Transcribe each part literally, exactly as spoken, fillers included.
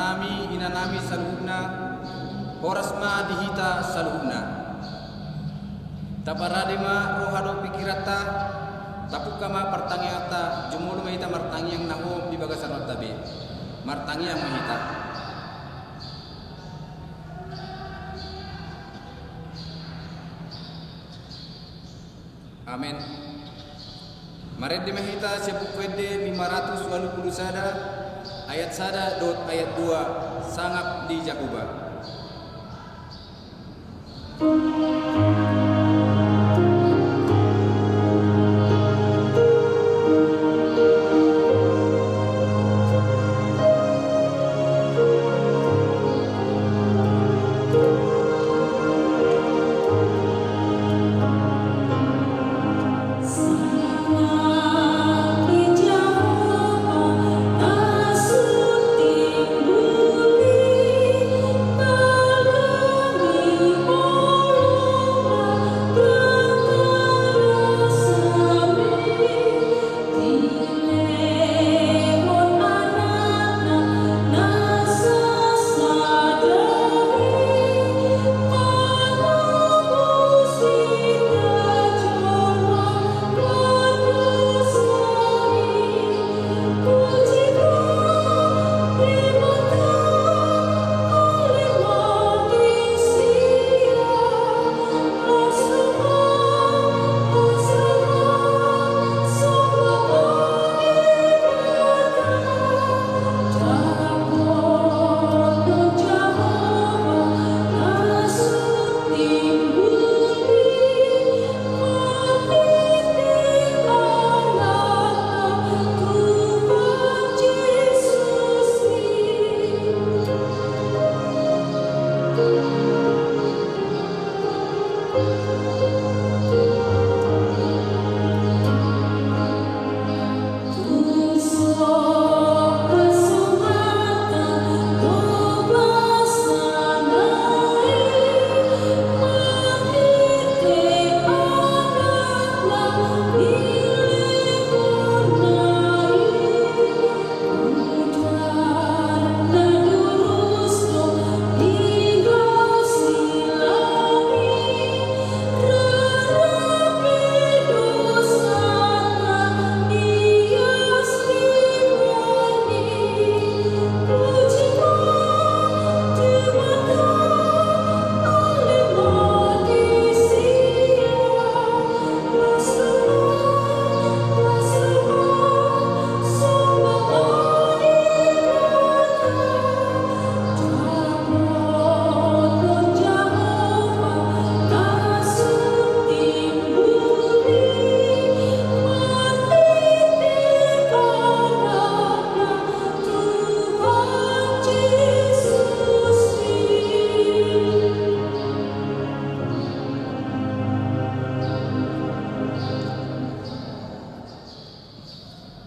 Nami, inanami saluhutna, horas ma di hita saluhutna. Taparade ma roha dohot pingkiranta, tapungka ma partangianganta, jumolo ma hita martangiang na hohom di bagasan rohanta be. Martangiang ma hita. Amen. Marende ma hita sian Buku Ende lima ratus ualu pulu sada, ayat sada dohot ayat dua, Sangap di Jahowa.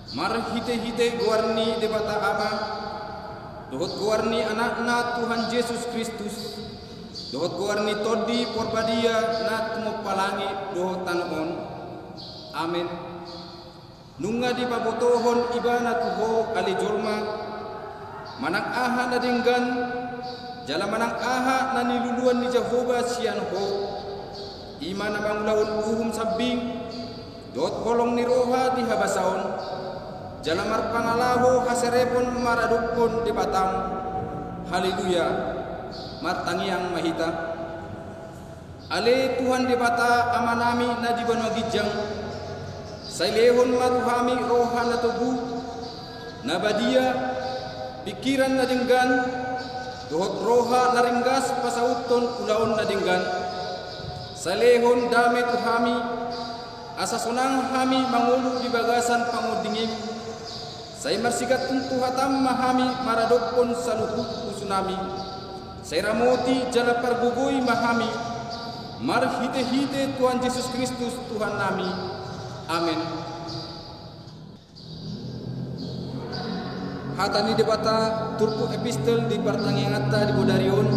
Marhitehite goar ni Debata Ama, dohot goar ni Anakna Tuhan Jesus Kristus, dohot goar ni Tondi Porbadia na tumompa langit dohot tano on. Amen. Nunga dipabotohon Ibana tu ho ale jolma, manang aha na denggan, jala manang aha na niluluan ni Jahowa sian ho, i ma na mangulahon uhum sambing, dohot holong ni roha di habasaon, jala marpangalaho haserepon maradophon Debatam. Haleluya. Martangiang ma hita. Ale Tuhan Debata Amanami na di banua ginjang, sai lehon ma tu hami roha na togu, na badia, pingkiran na denggan, dohot roha na ringgas pasauthon ulaon na denggan. Sai lehon dame tu hami, asa sonang hami mangolu di bagasan pangondingim. Sai marsigantun tu hatam ma hami maradophon saluhut usunami. Sai ramoti jala pargogoi ma hami, marhitehite Tuhan Jesus Kristus Tuhannami. Amen. Hata ni Debata turpuk epistel di partangianganta di bodari on,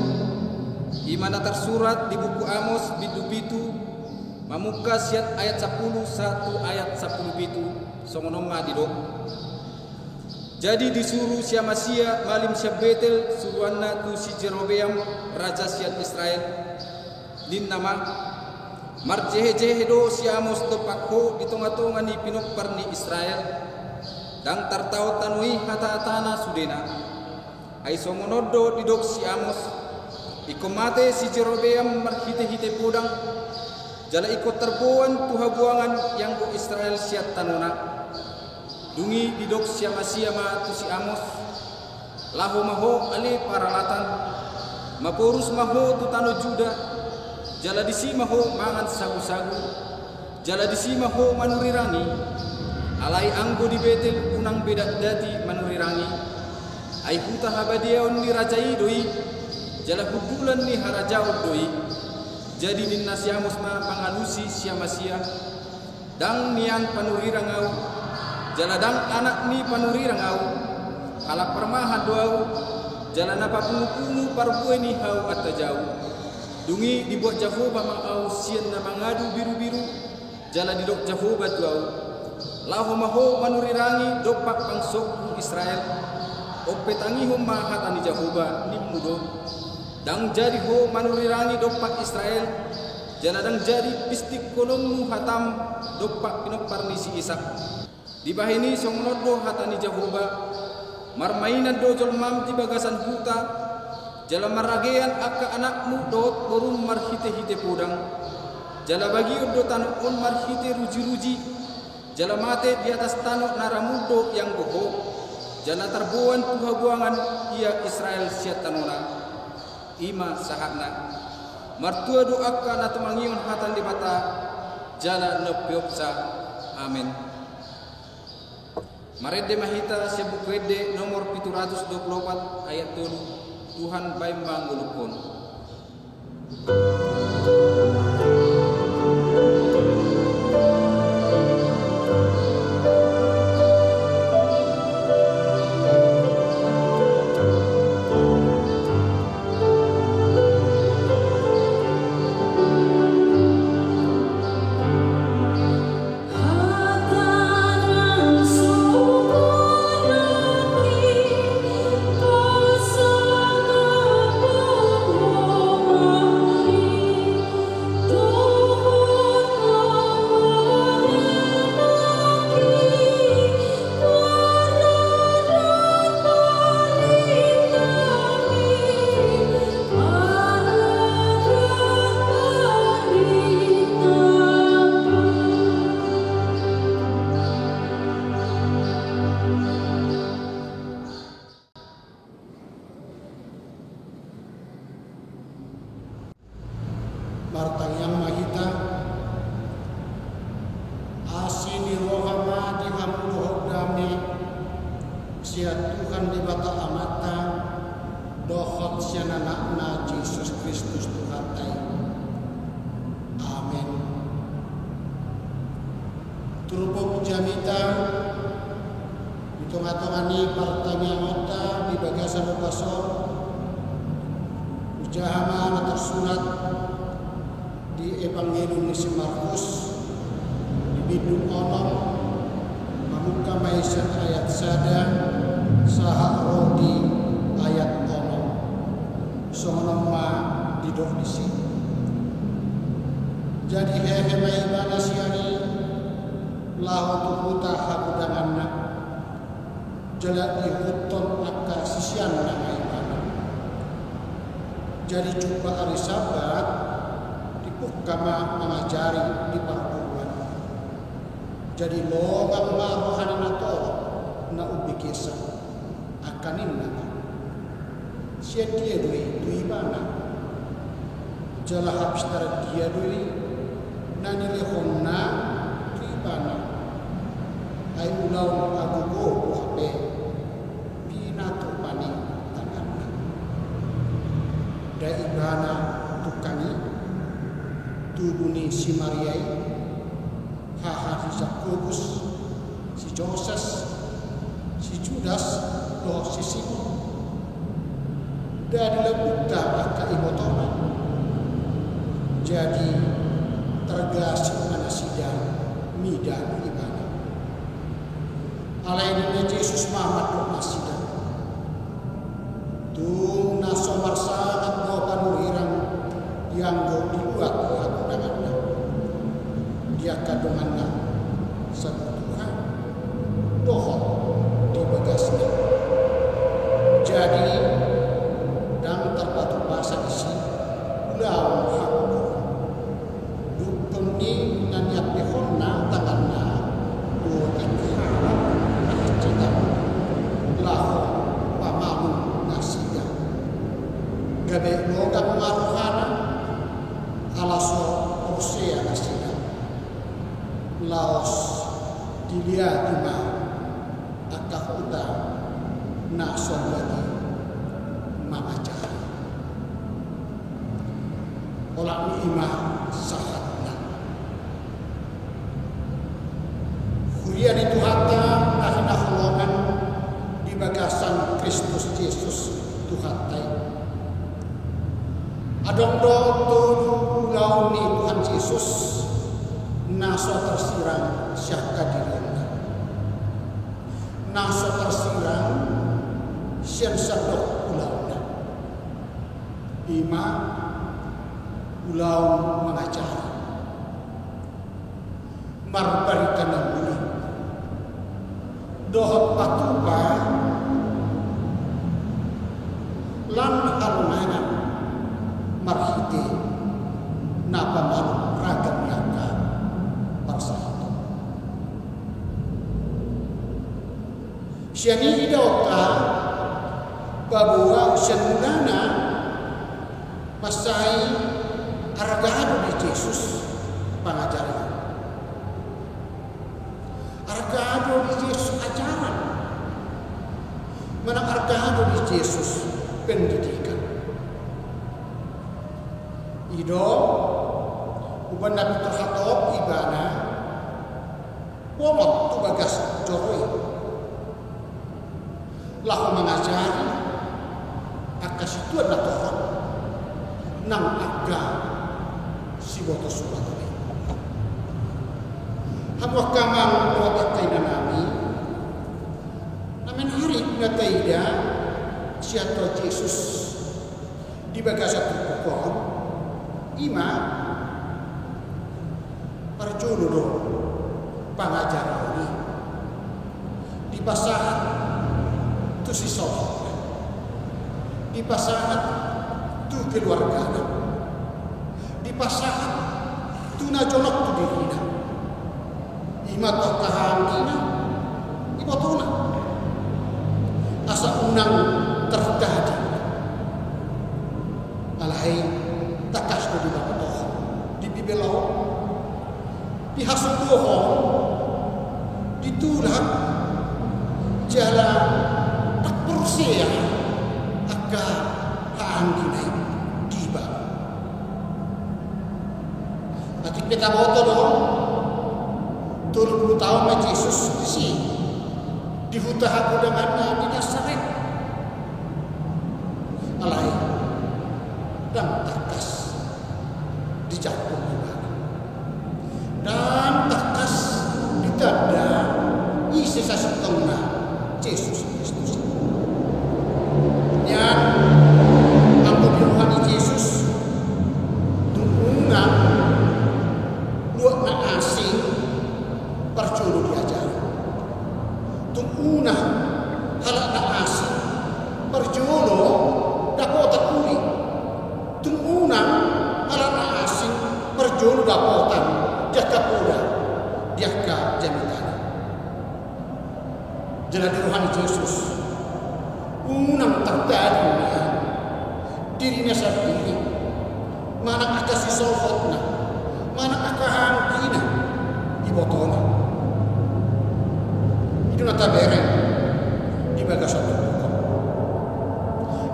i ma na tarsurat di buku Amos bindu pitu, mamungka sian ayat sampulu sahat tu ayat sampulu pitu, songon on ma didok. Jadi disuru si Amasia malim sian Betel suruanna tu si Jerobeam, raja sian Israel, ninna ma: Marjehejehe do si Amos dompak ho di tongatonga ni pinompar ni Israel, ndang tartaon tano i hatahatana sudena. Ai songon on do didok si Amos: Ingkon mate si Jerobeam marhitehite podang, jala ingkon tarboan tu habuangan ianggo Israel sian tanona. Dung i didok si Amasia ma tu si Amos: Laho ma ho ale paralatan, maporus ma ho tu tano Juda, jala disi ma ho mangan sagusagu, jala disi ma ho manurirangi. Alai anggo di Betel unang be datdati manurirangi, ai huta habadiaon ni raja i do i, jala hundulan ni harajaon do i. Jadi ninna si Amos ma mangalusi si Amasia: Ndang nian panurirang ahu, jala ndang anak ni panurirang ahu, halak parmahan do ahu, jala na papungupungu parbue ni hau antajau. Dung i dibuat Jahowa ma ahu sian na mangadu birubiru, jala didok Jahowa tu ahu: Laho ma ho manurirangi dompak bangsongku Israel. On pe tangihon ma hata ni Jahowa, nimmu do. Ndang jadi ho manurirangi dompak Israel, jala ndang jadi pistikkononmu hatam dompak pinompar ni si Isak. Dibahen i songon on do hata ni Jahowa: Marmainan do jolmam di bagasan huta, jala maragean angka anakmu dohot borum marhitehite podang. Jala bagion do tano on marhite rujiruji, jala mate di atas tano na ramun do ianggo ho, jala tarboan tu habuangan ia Israel sian tanona. I ma sahatna. Martua do angka na tumangihon hata ni Debata jala na umpeopsa. Amen. Marende ma hita sian Buku Ende nomor pitu ratus dua pulu opat, ayat tolu: Tuhan, bahen ma ngolungkon. Martangiang ma hita. Asi ni roha ma di hamu dohot dame sian Tuhan Debata Amanta dohot sian Anakna Jesus Kristus Tuhanta i. Amen. Turpuk jamita di tongatonga ni partangiangonta di bagasan ombas on, hujaha ma na tarsurat di Evangelium ni si Markus, di bindu onom, mamungka ma i sian ayat sada sahat ro di ayat onom. Songon on ma didok disi. Jadi hehe ma ibana sian i laho tu huta hagodanganna, jala diihuthon angka siseanna ma ibana. Jadi jumpa ari Sabat, dipungka ma mangajari di parguruan. Jadi longang ma roha ni natorop na umbegesa, angka ninna ma: Sian dia do i tu ibana? Jala hapistaran dia do i na nilehonna tu ibana? Ai ulaon hagogoon do hape pinatupa ni tanganna. Nda ibana tungkan i, tubu ni si Maria i, haha si Jakobus, si Joses, si Judas dohot si Simon? Nda di lambungta angka ibotona? Jadi targasip ma nasida mida ibana. Alai ninna Jesus ma mandok nasida: Tung na so marsangap do panurirang, ianggo dibuat hagudanganna di angka donganna sabutuha dohot di bagasna. Jadi, ndang tarpatupa sadisi ulaon hagogoon. Dung tong i na niampehonna tanganna dohot angka halak na hansit, laho pamalum nasida. Gabe logang ma rohana, ala so porsea nasida. Laos diliati ma angka huta na so buat i mangajari. Olat ni i ma sahatna. Huria ni Tuhanta na hinaholongan di bagasan Kristus Jesus Tuhanta i. Adong do tolu ulaon ni Tuhan Jesus na so tarsirang sian hadirinna. Na so tarsirang sian sandok ulaonna. I ma ulaon mangajari, marbarita na uli, dohot patupa lan halongangan marhite na pamalum ragam ni angka parsahiton. Sian i idaonta bahwa sian mulana mansai arga do di Jesus pangajarion. Arga do di Jesus ajaran. Manang arga do di Jesus pendidikan. I do umbahen na pintor hatop ibana bongot tu bagas joro i, laho mangajari angka situan na torop nang angka siboto surat i. Hamu angka amang dohot angka inanami, na menarik na taida sian Tuhan Jesus di bagasan turpuk on, i ma parjolo do pangajarion i dipasahat tu sisolhotna, dipasahat tu keluargana, dipasahat tu na jonok tu dirina. I ma tu angka hahaanggina, ibotona. Asa unang tartadi. Alai tangkas do diboto di Bibel on, dihasogohon, ditulak, jala ndang porsea angka hahaanggina i dibahen. Atik pe taboto do, tolu pulu taon ma Jesus disi, di huta hagudanganna di Nasaret. Alai ndang tangkas dijangkon ibana. Ndang tangkas ditanda ise sasintongna Jesus Kristus. Nian anggo di roha ni Jesus, tung unang luat na asing parjolo diajari. Tung unang halak na asing parjolo dapotan uli. Tung unang halak na asing parjolo dapotan di angka poda, di angka jamitana. Jala di roha ni Jesus unang tartadi nian dirina sandiri, manang angka sisolhotna, manang angka hahaanggina, ibotona. I do na tabereng di bagasan turpuk on.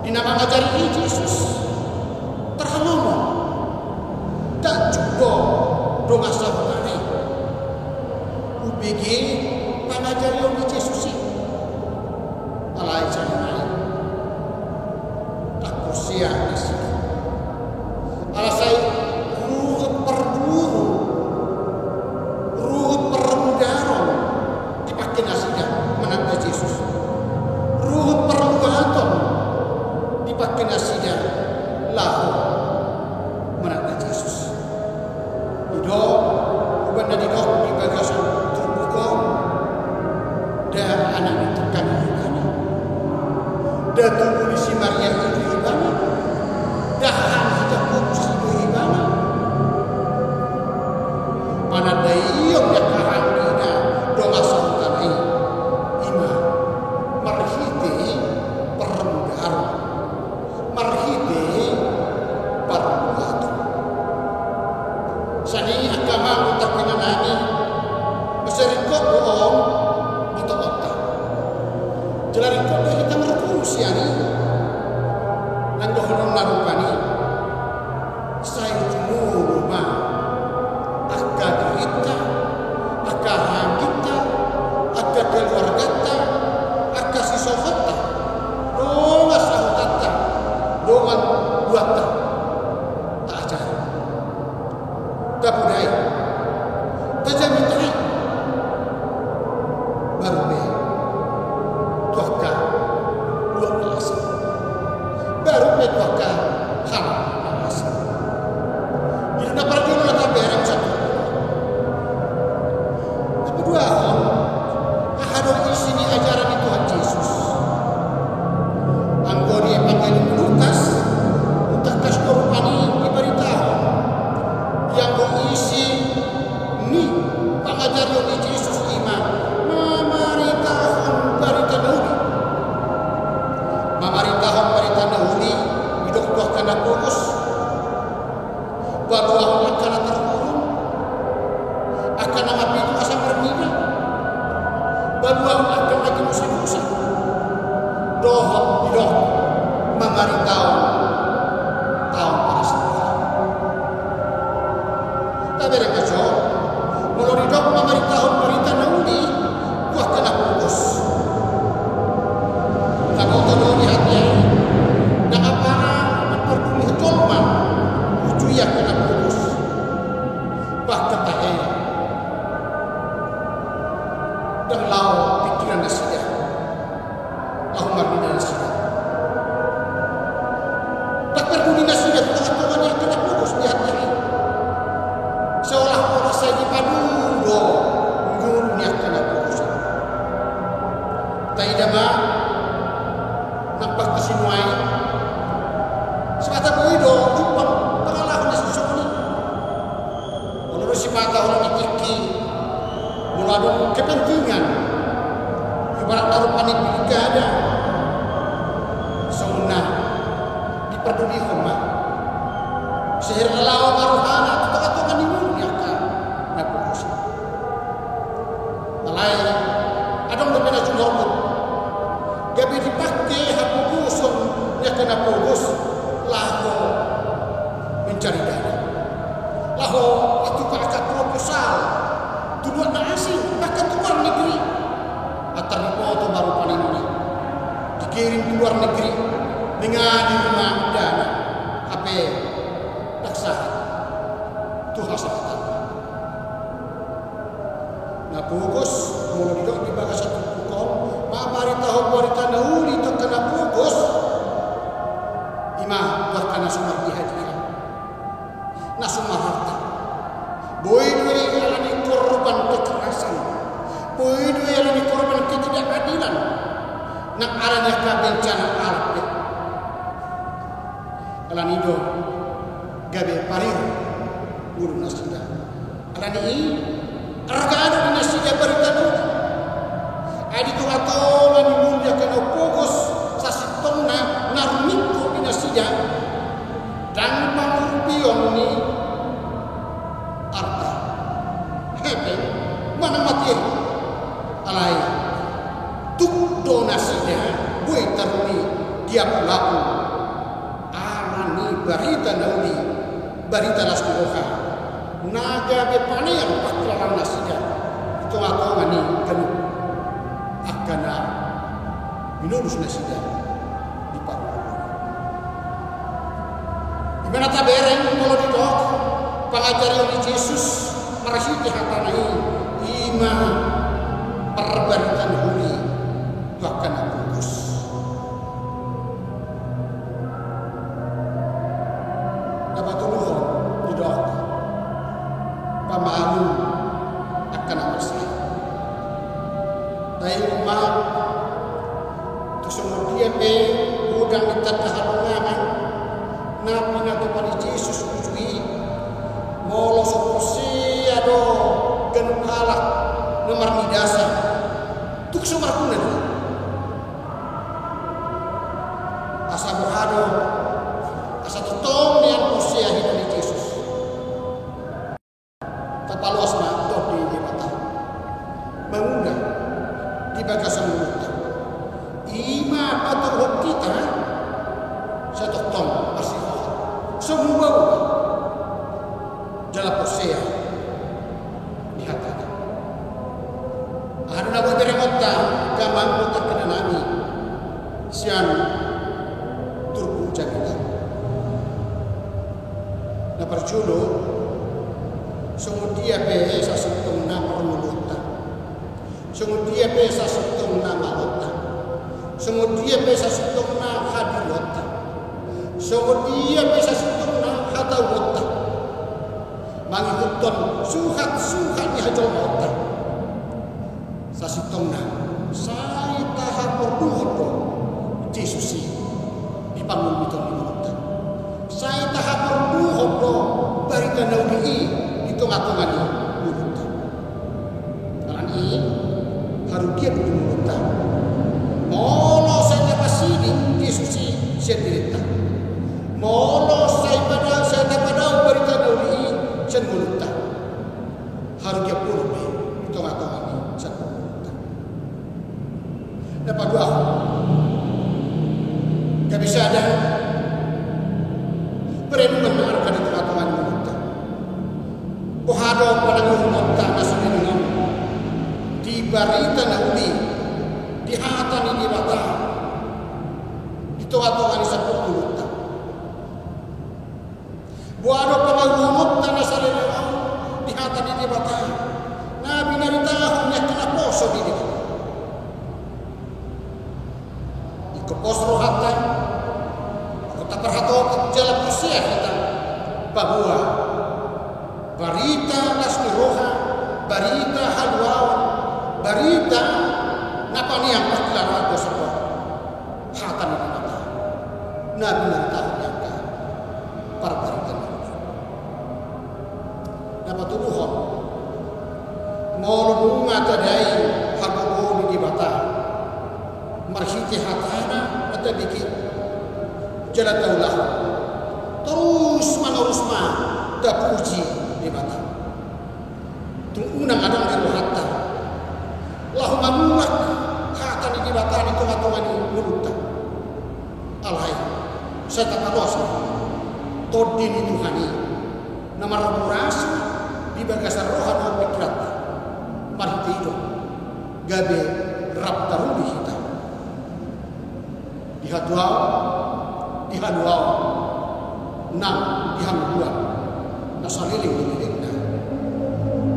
Di na mangajari i Jesus tarhalomon, takjub do dongan sahutana i umbege pangajarion ni Jesus i. Alai sai nai ndang porsea nasida. Ala sai ruhut parduru, ruhut parmudaron dipangke nasida. Tubu ni si Maria i do ibana. Dahahang si Jakobus i do ibana. Panandaion ni angka anggina dongan sahutana i, i ma marhite parmudaron, marhite parmudaron. Sani angka amang dohot inanami, muse ringkot do on botoonta. Jala ringkot do hita marguru sian i. Nang dohononna rupani, sai jumolo ma angka dirinta, angka hahaangginta, angka keluarganta, angka sisohotta, dongan sahutanta, dongan duanta. Taajari, tapodai, tajamitai. Baru pe tu angka luat na asing. Baru pe tu angka halak na asing. Di na parjolo na tabereng satu. Tapaduahon, aha do isi ni ajaran ni Tuhan Jesus? Anggo di Evangelium Lukas, tangkas do rupani dibaritahon. Ia anggo isi ni pangajarion ni Jesus i ma mamaritahon barita na uli. Mamaritahon barita na uli, didok tu angka na pogos. Paluahon angka na tarhurung, angka na mapitu asa marnida, paluahon angka na gimusgimusan. Dohot didok mamaritahon taon parasingkolaan. Tabereng ma jo, molo didok mamaritahon barita na uli tu angka na pogos. Taboto do di hatiha i, ndang apala mangparduli jolma uju i angka na pogos. Bahkan tahe, ndang laho pingkiran nasida laho marnida nasida. Ndang parduli nasida tu tongatonga ni angka na pogos di hatiha i. Seolah-olah sai dipadulu do ngolu ni angka na pogos i. Taida ma nang bangkas i nuaeng, sipata boi do jumpang pangalaho na sisongon i. Molo do sipata holan di tingki, molo adong kepentingan, ibarat na rupani pilkada, songon na dipardulihon ma. Sehira na laho ma rohana tu tongatonga ni ngolu ni angka na pogos i. Alai adong dope na jumolo gabe dipangke hapogoson ni angka na pogos laho mencari dana, laho manghatai angka proposal tu luat na asing, bahkan tu luar negeri. Antar diboto ma rupani, dikirim tu luar negeri, manghatai ma dana, hape ndang sahat tu hasahatanna. Na pogos, molo didok di bagasan turpuk on, mamaritahon barita na uli tu angka na pogos, i ma tu angka na so mardiha-diha, na so marharta. Boi do i alani korban kekerasan, boi do i alani korban ketidakadilan, nang alani angka bencana alam pe. Alani i do gabe parir ngolu nasida. Alani i arga do di nasida barita na uli. Ai di tongatonga ni ngolu ni angka na pogos sasintongna na rumingkot di nasida, ndang pangurupion ni arta, hepeng manang mate. Alai tuk do nasida boi taruli di apulapul. Alani barita na uli, barita las ni roha, na gabe panean pangkilalaan nasida di tongatonga ni ganup angka na minodus nasida di parngoluan. I ma na tabereng molo didok pangajarion ni Jesus marhite hatana i, i ma parbarita na uli tu angka na pogos. Na patoluhon didok pamalum angka na marsahit. Taingot ma tu songon dia pe Ganup tanda halongangan na pinatupa ni Jesus uju i, molo so porsea do ganup halak na marnidasa, tung so marguna do. Asa boha do, asa tongtong nian porsea hita di Jesus. Tapaloas ma Tondi ni Debata mangula di bagasan ngolunta. I ma patoguhon hita sai tongtong marsihohot, so muba-uba jala porsea di hatana. Aha do na boi berengonta, damang dohot angka inanami sian turpuk jamita? Na parjolo, songon dia pe sasintongna parngoluonta, songon dia pe sasintongna malonta, songon dia pe sasintongna hadiruonta, songon dia pe sasintongna hatauonta, mangihuthon suhat-suhat ni hajolmaonta, sasintongna sai tahaporluhon do Jesus i di pangulmiton ni ngolunta. Sai tahaporluhon do barita na uli i di tonga-tonga ni ngolunta. Alani i, harugian do di ngolunta molo sai tapasiding Jesus i sian dirinta. Molo sai pada, sai tapadao barita na uli i sian ngolunta, harugian bolon be di tonga-tonga ni saluhutna. Na paduahon, gabe sada perenungan na arga di tonga-tonga ni ngolunta. Boha do panangihuthononta na saleleng on di barita na uli, di hata ni Debata, di tonga-tonga ni saluhut ngolunta? Boha do panangihuthononta na saleleng on di hata ni Debata na binaritahon ni angka naposo ni Debata? Ingkon pos rohanta, ingkon taparhatopot jala porsea hita, paboa barita las ni roha, barita haluaon, barita na paneang parkilalaan do songon hata ni Debata na binaritahon ni angka parbarita na uli. Na patoluhon, molo nunga tadai hagogoon ni Debata marhite hatana na tabege jala taulahon, torus manorus ma tapuji Debata. Tung unang adong di rohanta laho mangulak hata ni Debata di tonga-tonga ni ngolunta. Alai sai tapaloas ma Tondi ni Tuhan i na marborasi di bagasan roha dohot pingkiranta. Marhite i do gabe rap taruli hita di hatuaon, di haluaon nang di hangoluan na saleleng ni lelengna,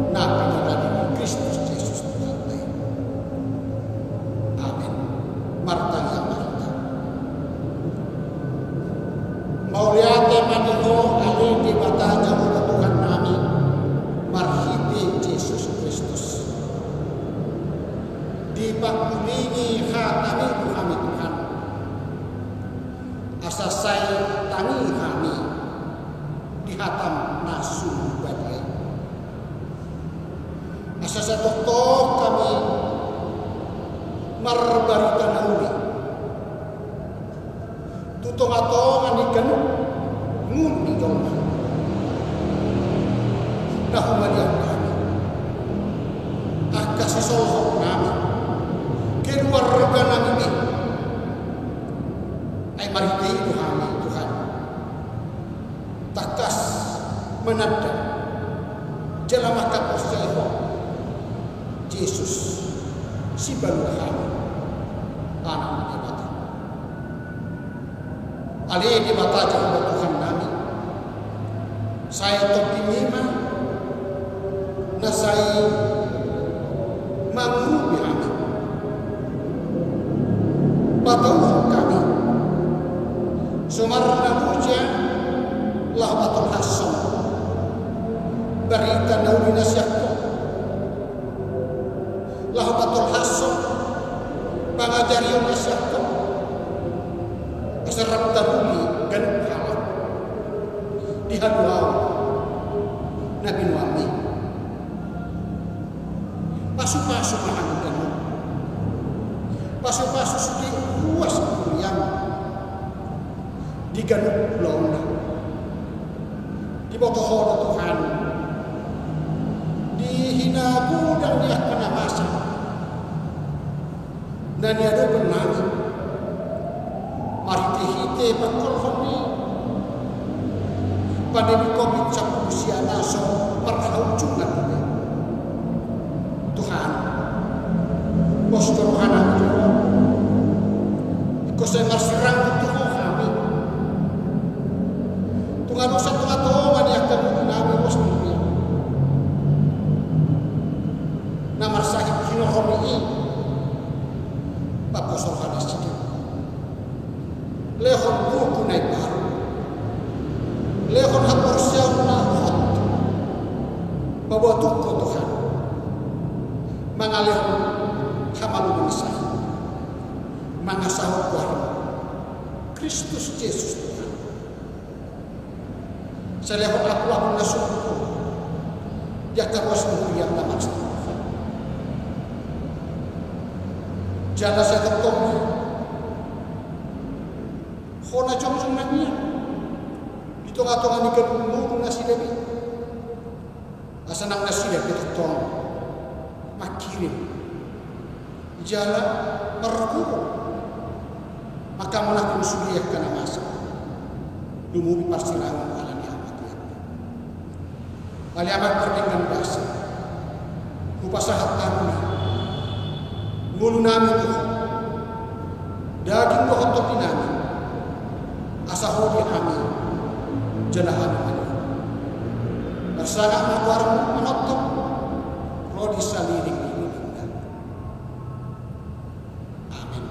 na pinadalani Kristus Jesus Tuhanta i. Amen. Martangiang ma hita. Mauliate ma di Ho ale Debata Jahowa Tuhannami, marhite Jesus Kristus. Dipangkulingi hataMi do hami Tuhan, asa sai tangi hami di hataM na sumurung badia i. Asa sai tongtong hami marbarita na uli tu tonga-tonga ni ganup ngolu ni jolma. Na humaliang hami, angka sisolhotnami, keluarganami be. Ai marhite i do hami Tuhan tangkas mananda jala manghaporseai Ho Jesus, sipaluahon hami, Anak ni Debata. Ale Debata Jahowa Tuhannami, sai TondiMi ma na sai mangurupi hami. Patauhon hami so marnaloja laho patolhashon barita na uli na sian Ho, laho patolhashon pangajarion na sian Ho, Serap taruli ganup halak di haluaon na binoanmi. Pasupasu ma hami ganup. Pasupasu sude ruas huriam di ganup ulaonna. Diboto Ho do Tuhan di hinagodang ni angka na masa na niadopan nami marhitehite pangkorhon ni pandemi covid sampulu sia na so marhaujungan. Tuhan, pos do roha nami di Ho. Ingkon sai marsiranggut tu Ho hami. Tung adosan tongatonga ni angka ngolu nami ruas ni huriam na marsahit hinorhon i, paposo roha nasida. Lehon buku na imbaru. Lehon haporseaon na hot. Paboa tung Ho Tuhan mangalehon hamaluman sahit mangasahon goar Kristus Jesus Tuhan. Sai lehon apuapu na sungkun di angka ruas ni huriam na masa. Jala sai tongtong Ho na jongjong nami di tongatonga ni ganup ngolu nasida be. Asa nang nasida pe tongtong mangkirim jala marhurung mangkamonanghon sude angka na masa, lumobi parsirangon ala ni hamatean. Ale Ama pardenggan basa, hupasahat hami ma ngolu nami tu Ho, daging dohot tondi nami, asa Ho di hami jala hami ma di Ho. Marsangap ma goarmu manongtong ro di saleleng ni lelengna. Amen.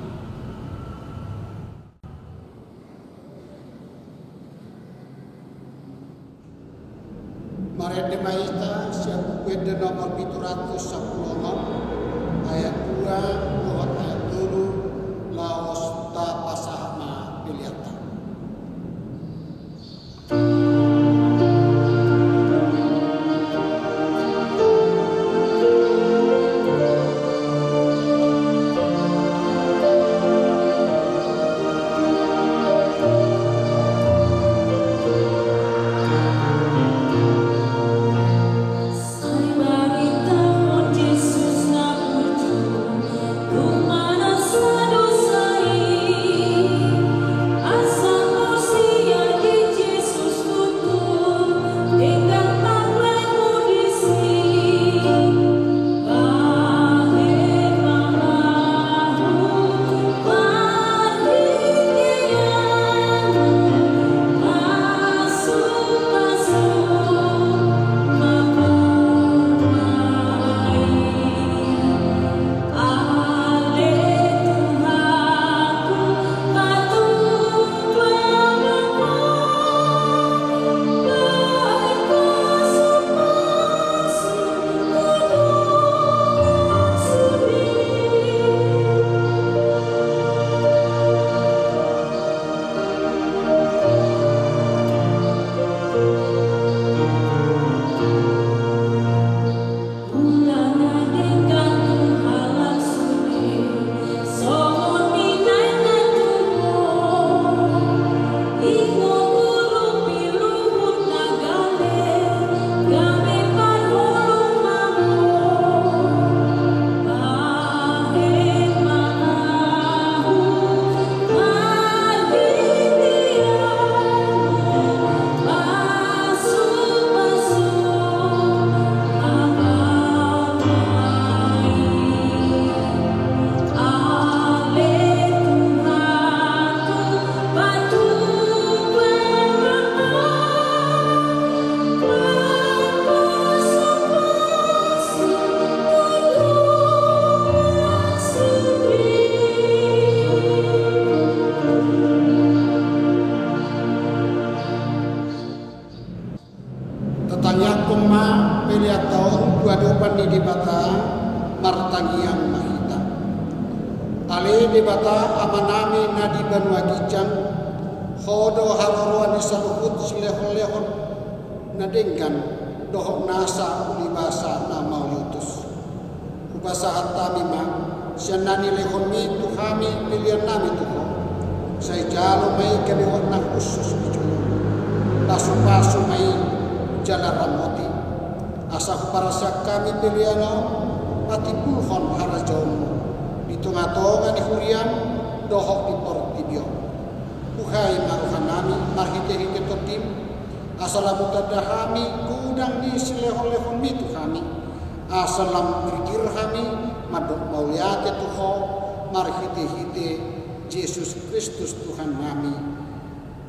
Marende ma hita sian Buku Ende nomor pitu ratus sampulu onom, ayat dua dohot ayat tolu, laos tapasahat ma peleanta. Tatangiangkon ma peleanta on tu adopan ni Debata. Martangiang ma hita. Ale Debata Amanami na di banua ginjang, Ho do haroroan ni saluhut silehonlehon na denggan dohot nasa ulibasa na mauliutus. Hupasahat hami ma sian na nilehonmi tu hami pelean nami tu Ho. Sai jalo ma i gabe hot na hushus di jolo. Pasupasu ma i jala ramoti, asa huparsian hami pelean on patimbulhon harajaonmu di tongatonga ni huriam dohot di portibi on. Buhai ma rohanami marhitehite Tondim, asa lam hutanda hami godang ni silehonlehonmi tu hami, asa lam girgir hami mandok mauliate tu Ho marhitehite Jesus Kristus Tuhannami.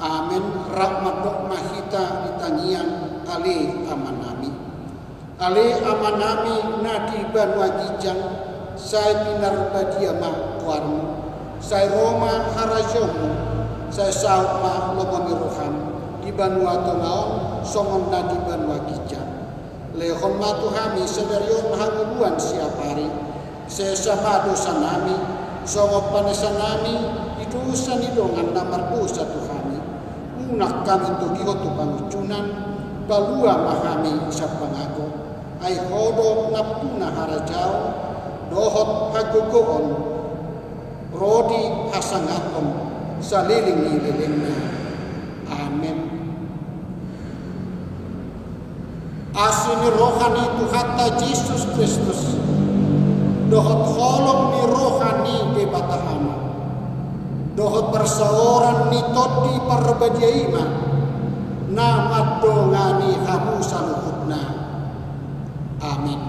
Amen. Rap mandok ma hita di tangiang Ale Amanami. Ale Amanami na di banua ginjang, sai pinarbadia ma goarmu, sai ro ma harajaonmu, sai saut ma lomo ni roham di banua tonga on songon na di banua ginjang. Lehon ma tu hami sadari on hangoluan siapari. Sesa ma dosanami, songon panesanami di dosa ni dongan na mardosa tu hami. Unang hami togihon tu pangunjunan, palua ma hami sian pangago. Ai Ho do nampuna harajaon dohot hagogoon, ro di hasangapon saleleng ni lelengna. Amen. Asi ni roha ni Tuhanta Jesus Kristus, dohot holong ni roha ni Debata Ama, dohot parsaoran ni Tondi Parbadia i ma na mandongani hamu saluhutna. Amen.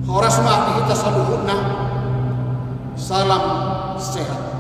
Horas ma di hita saluhutna. Salam sehat.